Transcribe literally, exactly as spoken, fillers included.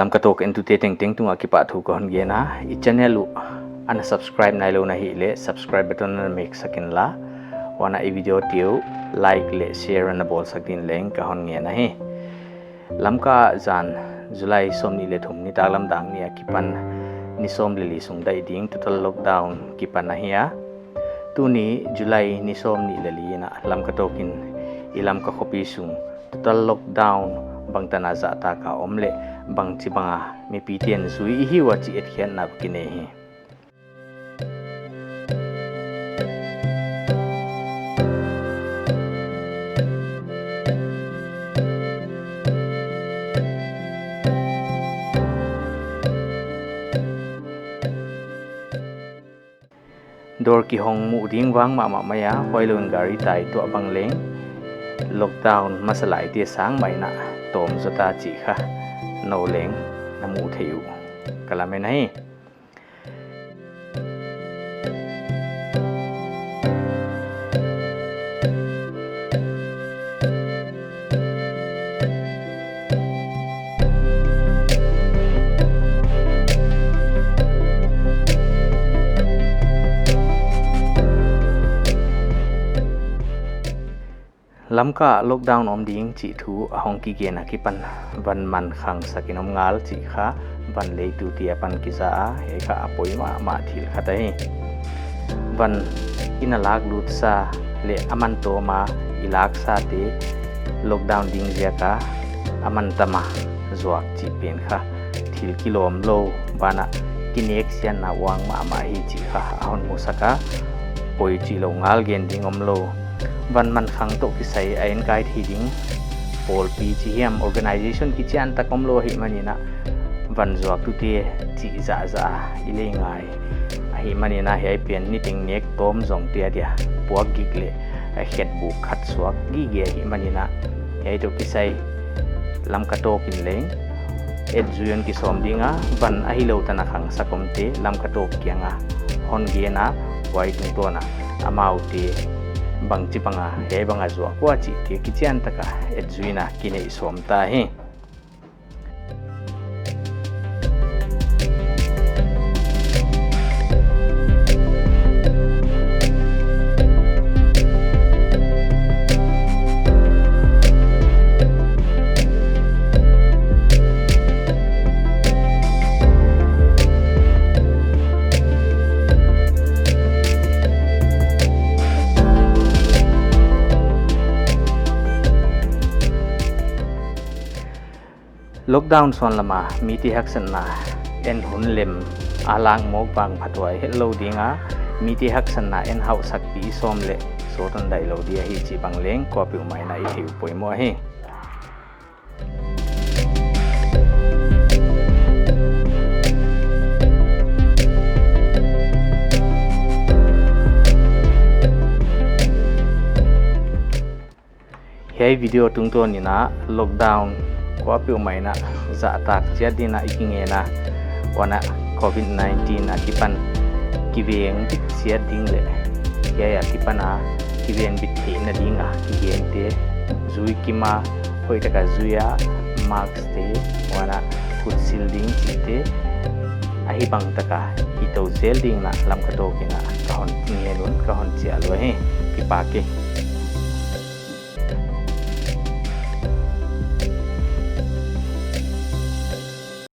Lamka Talk entute tengteng tungah kipahthu ka hon gen a, i channel uh ana subscribe nailou na hih leh subscribe button na mek sak inla, huan a i video te uh like leh share na bawlsak dingin leng ka hon ngen ahi. Lamka ah zan July sawmnih leh thum nitaklam dak nih akipan ni sawm leh li sung daih ding total lockdown kipan ahi a. Tuni July ni sawmnih leh li in a Lamka Talk in i Lamka khopi sung total lockdown bangtan a zahtak a om leh bangchibang a mipite'n zui i hi ua chih etkhiatna kinei hi. Dawr kihong muh ding vang mahmah mai a, huailou in gari tai tuah bang leng lockdown masa laite sang mah in a tawm zaw ta chih kha nou leng na muh theih uh ka lamen ahi. Lamka ah lockdown om ding chih thu a hong kigen akipan van man khangsak in om ngal chih kha van leitute apan kiza a, hiai kha a poi mahmah thil khat ahi. Van i na lak lutsa leh a man tawm a i laksate lockdown ding ziak a a man tam a zuak chih pen kha thil kilawm lou banah kineksiatna uang mahmah hi chih kha a hon musak a, poi chih lou ngal gen ding omlou. Van man khang toh kisai a enkai thei ding pawlpi chi hiam organization kichiantak omlou ahihman in a van zuaktute chih zahzah a i lei ngai. Ahihman in a hiai pen niteng nek tawm zongte adia puak gik leh a khetbuk khat suak gige ahihman in a hiai toh kisai Lamka Talk in leng etzui hon kisawm ding a, van ahilou tan a khangsak omte Lamka Talk kiang a hon gen a, huai tungtawn a amaute bangchibang a hiai bang a zuak ua chihte kichiantak a etzuina kineih sawm ta hi. Lockdown sawn lam a mite haksatna en hun lem a lak mawk vang phatuam hetlou ding a, mite haksatna en hauhsakpih sawm leh sawt hon daih lou ding ahi chih bang leng kuapeuhmah in a i thei uh poimoh ahi. Hiai video tungtawn in a lockdown kuapeuhmah in a zahtak chiat ding in a i kingen a, huan a covid nineteen akipan kivengbit chiat ding leh hiai akipan a kivengbit theihna ding a kigente zui kim a, hoihtak a zui a, mask te, huan a khutsil ding chihte ahi bangtak a i tou zel ding in a Lamka Talk in a ka hon ngen un ka hon chial uhi. Kipak e.